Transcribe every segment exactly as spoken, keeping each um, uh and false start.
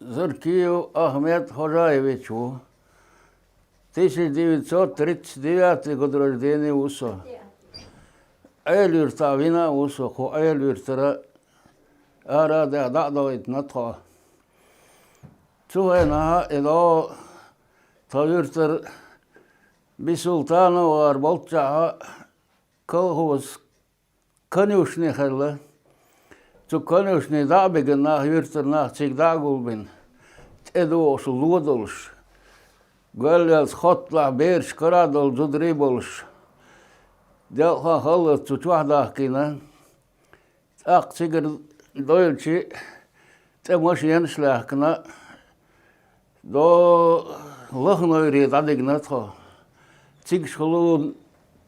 Заркиев Ахмед Хожаевич ву. Тысяча девятьсот тридцать девятый год рождения ву со. Ӏела-Юьртахь вина а ву со, кху Ӏела-Юьртара ара а даьхна, дӀа а дахийтина тхо. Цу хенахь и дӀо тхан юьртара Бисултанов гӀар болччахьа колхоз конюшни хилла. Цу конюшни дӀа а бигина нах, юьртара нах цига дӀа а гулбина, тӀедогӀуш ло долуш, гоьллалц хотталахь бераш карадолу зударий а болуш, делкъахан халлаца цу чохь дахкийна. ТӀаккха цигара дойлучу тӀе машенаш а лаьхкина, до Лаханойре дӀадигна тхо. Цигахула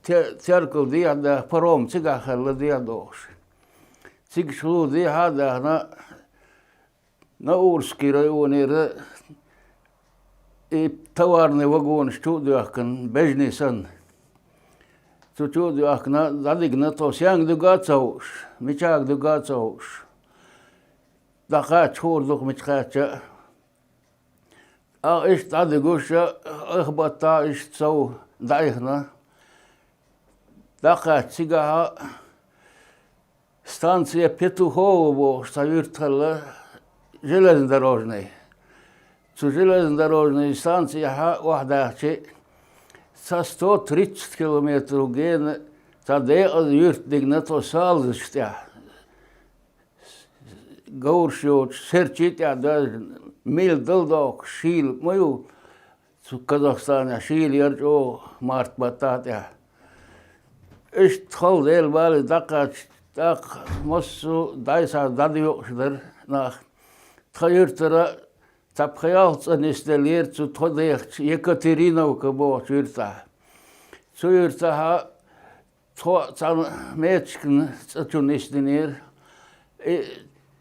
те-, теркал дехьа а даьхна, паром цигахь хилла дехьа а дохуш. Цигахула дехьа а даьхна, Наурский районера и товарный вагонаш чу а доьхкина, бежанийн санна. Цу чу а доьхкина, дӀадигна тхо, сенга дуьгу а ца хууш, мичахьа дуьгу а ца хууш. ДӀакхаьчча хуур ду-кх мича кхаьчча а. Ахь иштта дӀадуьгуш а, айхьа баттахь иштта сов дӀаихна. ДӀакхаьчча цигахь а станция Петухово бохуш цхьа юьрт хилла, железнодорожный. Цу железнодорожный станцехь охьадаьхча, цхьа сто тридцать километр гена цхьа декъаза юьрт дигна тхо салазаш тӀехь. Говраш йоцуш, серчий тӀехь доьзна, мила дала доккхуш шийла ма ю, цу Казахстанехь шийла яра чӀогӀа март баттахь а тӀехь. Иштта хала Делан бале дӀакхаьчча, тӀаккха массо а дӀасхьа дӀадоькъуш дара нах. Тхан юьртара цхьа пхи-ялх цӀа нисделлера цу тхо дехачу Екатериновка бохучу юьртахь. Цу юьртахь тхо цхьана меташкан цӀа чу нисдинера. И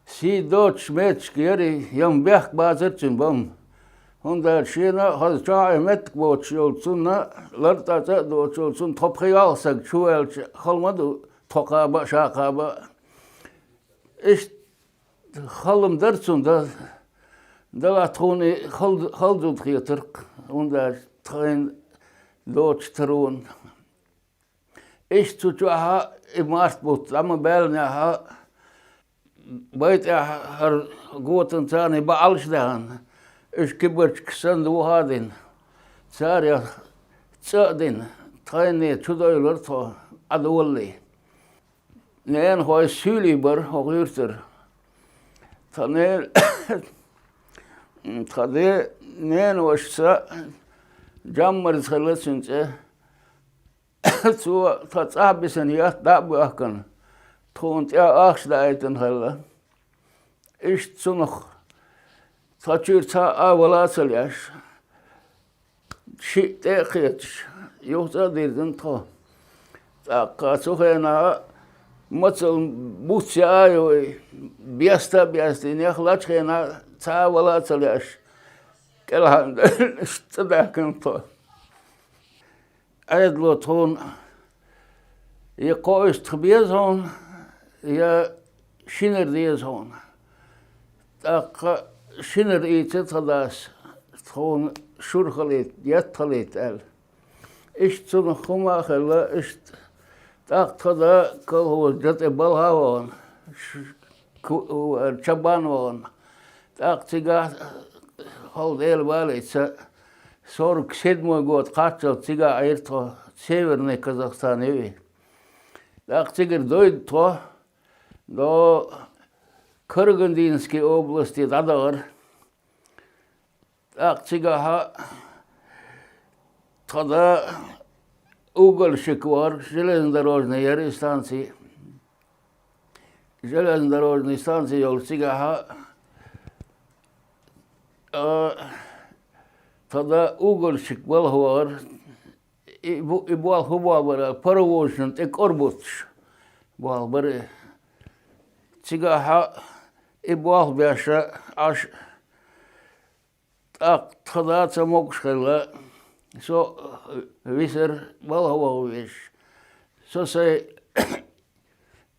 сий доцуш меташка яра, яма бехк бацара цуьнан бан. ХӀунда аьлча шена а хаза чохь а меттиг боцуш йолчу цунна, лартӀехь цӀа а доцуш йолчу цунна тхо пхи-ялх стаг чу ваьлча, хала ма ду тхо кхаба а, ша кхаба а. Иштта хала-м дара цунна дан, делахь тхуна и хала, хала зуда хетара-кх, хӀунда аьлча тхайна доцучу таронна. Иштта цу чохь а и март бутт дӀа ма баьллинехь а, бай тӀехь хӀара готан царна и баӀалш а даьхна, уьш кибарчигаш санна дохьа а дина, царех цӀа а дина, тхайна чу дойлура тхо Ӏадолале. Ненахой суьйлий бара хӀокху юьртара. Тхан нена, тхан ден неношца, Джаммарза хилла цуьнан цӀе. Цо тхан цӀахь бисина етта дӀа а боьхкина, тхуна тӀе ахча даийтина хилла. Иштта цунах тхан чуьра цхьа а вала а ца леш, шиъ тӀе а кхеташ, юха цӀа а дирзина тхо. ТӀаккха цу хенахь мацалла буц яа а йой, беста а бестийнех лачу хенахь цхьа а вала а ца леш, кӀелхьарна цӀа даьккхина тхо. Ӏедало тхуна я кхоъ уьстагӀ беза хьуна, я шинара деза хьуна. ТӀаккха шинара ийцира тхан дас, тхуна шура халийта, етта халийта аьлла. Иштта цунах хӀума а хилла, иштта тӀаккха тхан да колхоза тӀе балха а вахана, ш-, ку-, чабан а вахана. ТӀаккха цигахь хала Делан балийца, сорок седьмой год кхаччалц цигахь Ӏийра тхо, Северный Казахстан ю и. ТӀаккха цигара дойду тхо, до Карагандинский области дӀадахара. ТӀаккха цигахь тхан да угольщик вара, железнодорожный яра и станци. Железнодорожный станци йолу цигахь, а, тхан да угольщик балха вахара, и бу-, и болх хӀун болх бара, паровозашна тӀе кӀорбуттуш болх бара и. Цигахь и болх беш Ӏаш, тӀаккха тхан да ца могуш хилла, со висар балха ваха везаш. Со сайн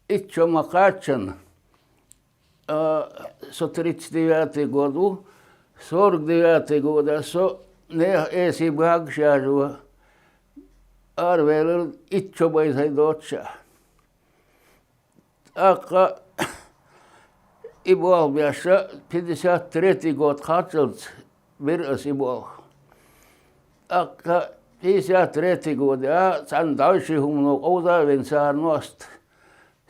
итт шо ма кхаччана, а, со тридцать девятый год ву, Сорок девятый года со нехан эсий багӀаш яжо аравелар итт шо бай сай доццушехь. ТӀаккха и болх беш, пятьдесят третий год кхаччалц бира ас и болх. ТӀаккха пятьдесят третий года цхьана дӀаьвший хӀумано къовза а вина, цара ност,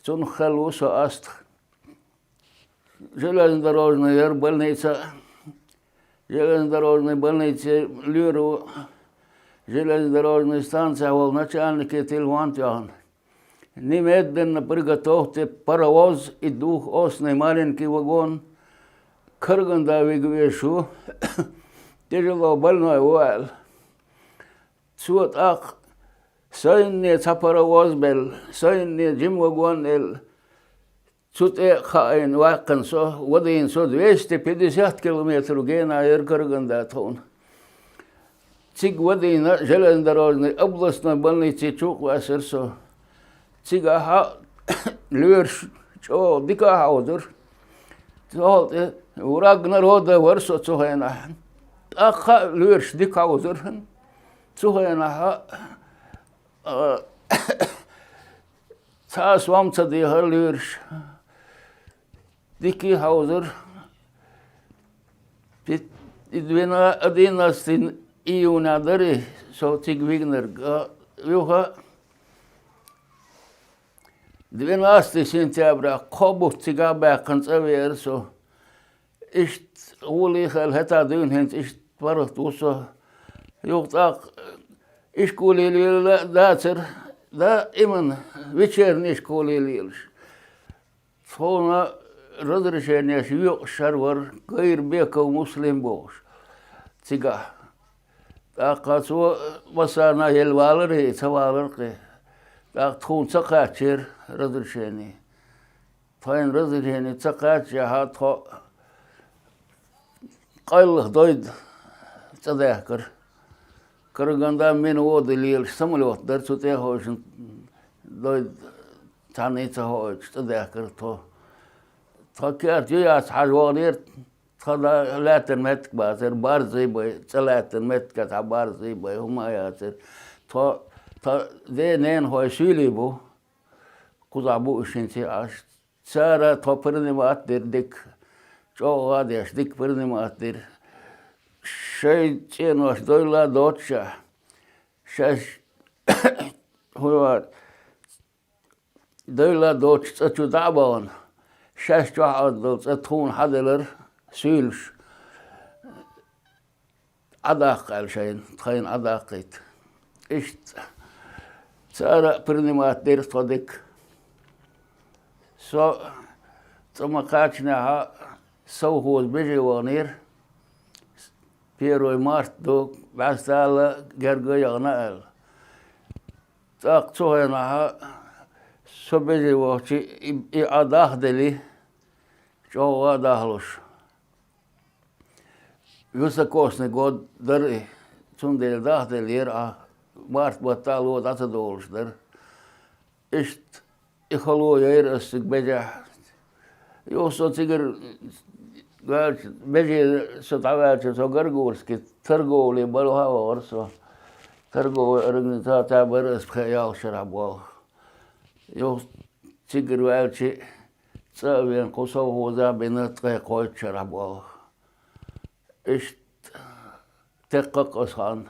цунах хилла ву со астагӀа. Железнодорожный яра больница, железнодорожный больница лоьра ву, железнодорожный станцехь волу начальнике телефон тоьхна: «Немедленно приготовьте паровоз и двухосный маленький вагон, Караганда вига везаш ву, тяжело больной ву», — аьлла. Цо тӀаккха сайна цхьа паровоз белла, сайна жима вагон элла. Цу тӀе а хаийна ваьккхина со, вадийна со двести пятьдесят километр гена яра Караганда тхуна. Цига вадийна железнодорожный областной больнице чу а кхоьссира со. Цигахь лоьраш чӀогӀа дика а хьовзура. Цул тӀе враг народа вара со цу хенахь. ТӀаккха а лоьраш дика хьовзура. Цу хенахь а, а, цхьа а сом ца дехара лоьраш. Дика а хьовзура. Пи-, и двена-, одиннадцатый июня дара со цига вигнарг, а, юха двенадцатый сентября кхо бутт цигахь баьккхина цӀа веара со. Иштта гӀоле хилла хӀетахь дуьйна хӀинца иштта паргӀат ву со. Юха тӀаккха ишколе лела дацара, да, именно вечерний ишколе лелаш. Тхуна разрешенеш йоькъуш шар вара Гайрбеков Муслим бохуш цигахь. ТӀаккха цо массарна елла валар а, ца валар кхин. ТӀаккха тхуна ца кхаьчнера разрешение. Тхайна разрешение ца кхаьччехьа, тхо къайлаха дойда цӀа даьхкира. Караганда мина вода лелаш самолёт дара, цу тӀе а ховшина дойда цхьанна а ца хоуьйтуш цӀа даьхкира тхо. Тхо керта ю яц хьажа ваханера, тхан да лаьттан меттиг бацара, барзий бай, цӀа лаьттан меттига цхьа барзий бай, хӀума а яцара. Тхо, тхан ден-ненахой суьйлий бу, кхузахь бу уьш хӀинца а Ӏаш. Цара тхо принимать дира дика, чӀогӀа а деш, дика принимать дира. Шайн цӀенош дойла а доццушехь, шаьш хӀун вара, дойла а доццуш цӀа чу дӀа а бахана, шаьш чохь Ӏаддала цӀа тхуна хьаделара суьйлуш. Ӏадаккха аьлла шайна, тхайна Ӏадаккхийта. Иштта цара а принимать дира тхо дика. Со цӀа ма кхаьчнехьа совхоз беже ваханера, первый март ду, бӀаьстала герга а яхана аьлла. ТӀаккха цу хенахьа со беже вахча и, и Ӏа дахделира, чӀогӀа а дахлуш. Високосный год дара и, цундела дахделлера Ӏа, март баттахь ло дӀа ца долуш дара. Иштта и хало яйра ас цига бежехь. Юха со цигара ваьлча, беже со дӀаваьлча, со Горгурский торговле балха а вахара со. Торговая организация бара ас пхеа ялх шарахь болх. Юха цигара ваьлча, цӀа а вена, кху совхоза а бина, ткъе кхойтта шарахь болх. Иштта теккхакх ас хан.